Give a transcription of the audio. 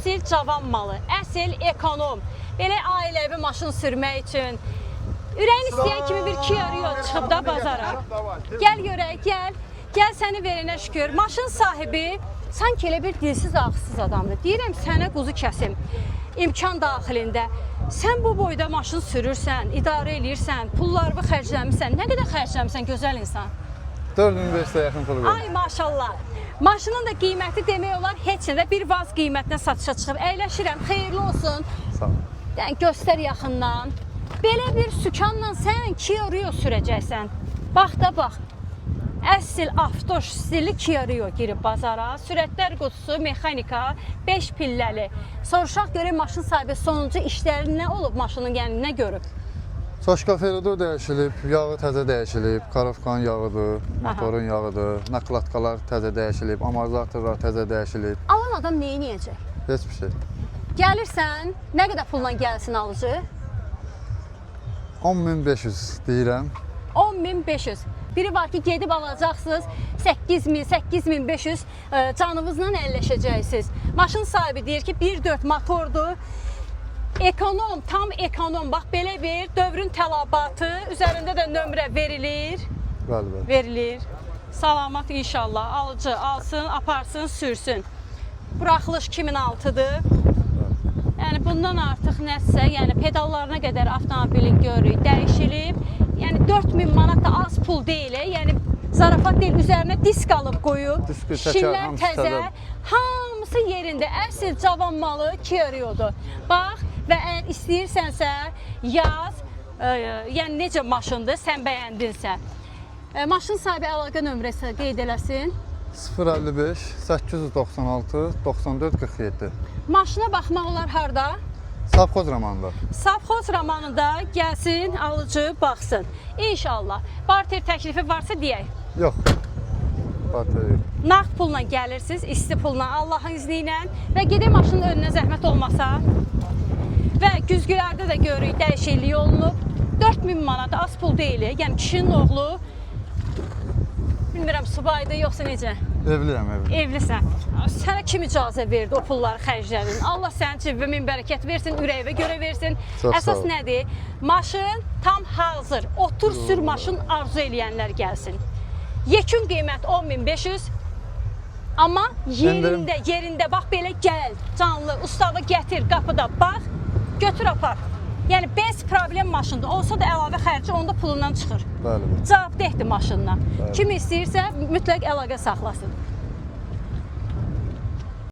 Əsl cavan malı, əsl ekonom. Belə ailəvi maşın sürmək üçün ürəyin istəyən kimi bir Kia Rio çıxıb da bazara. Gəl görək, gəl. Gəl səni verənə şükür. Maşın sahibi sanki elə bir dilsiz ağızsız adamdır. Deyirəm sənə quzu kəsim. İmkan daxilində. Sən bu boyda maşın sürürsən, idarə eləyirsən, pullarını xərcləmisən. Nə qədər xərcləmisən gözəl insan? 4500-ə yaxın pul qoydum. Ay maşallah. Maşının da qiyməti demək olar heç nə də bir vaz qiymətinə satışa çıxıb. Əyləşirəm, xeyirli olsun. Sağ ol. Yəni göstər yaxından. Belə bir sükanla sən Kia Rio sürəcəksən. Bax da bax. Əsl avtoş stilli Kia Rio girib bazara. Sürətlər qutusu, mexanika, 5 pilləli. Soruşaq görək maşın sahibi sonuncu işləri nə olub maşının, yəni nə görüb? Saşka ferodur dəyişilib, yağı təzə dəyişilib, karovkanın yağıdır, motorun yağıdır, nakladkalar təzə dəyişilib, amortizatorlar təzə dəyişilib. Alan adam nə edəcək? Heç bir şey. Gəlirsən, nə qədər pulla gəlsin alıcı? 10500 deyirəm. 10.500. Biri var ki, gedib alacaqsınız 8000, 8500 canınızla əlləşəcəksiniz. Maşın sahibi deyir ki, 1.4 motordur. Ekonom, tam ekonom. Bax belə bir dövrün tələbatı, üzərində də nömrə verilir, Bəli, bəli. verilir. Salamat inşallah. Alıcı alsın, aparsın, sürsün. Buraxılış 2006-dır. Yəni bundan artıq nəsə, yəni pedallarına qədər avtomobilin görürük, dəyişilib. Yəni 4000 manat da az pul deyil, yəni zarafat deyil, üzərinə disk alıb qoyub. Diski, təkər, Şinlər hamısı təzə, təzə. hamısı yerində. Əsl cavan malı Kia Rio-dur. Bax və əgər istəyirsənsə yaz, yəni necə maşındır, sən bəyəndinsə. Maşın sahibi əlaqə nömrəsi qeyd eləsin. 055 896 94 47. Maşına baxmaq olar harda? Savxoz romanında. Savxoz romanında gəlsin, alıcı baxsın. İnşallah. Barter təklifi varsa deyək. Yox. Barter yox. Nağd pulla gəlirsiniz, isti pulla, Allahın izni ilə və gedək maşının önünə zəhmət olmasa. Və güzgülərdə də görürük dəyişiklik olunub. 4000 manat az pul deyil. Yəni kişinin oğlu bilmirəm subaydı yoxsa necə? Evliyəm, evli. Evlisən. Sənə kim icazə verdi o pulları xərclədin? Allah sənin cibinə min bərəkət versin, ürəyinə görə versin. Çox sağ Əsas ol. nədir? Maşın tam hazır. Otur sür maşın arzu eləyənlər gəlsin. Yekun qiymət 10500. Amma yerində, yerində bax belə gəl, canlı ustanı gətir qapıda bax, götür apar. Yəni bez problem maşındır. Olsa da əlavə xərci onda pulundan çıxır. Bəli, bəli. Cavabdehdir maşından. Kim istəyirsə mütləq əlaqə saxlasın.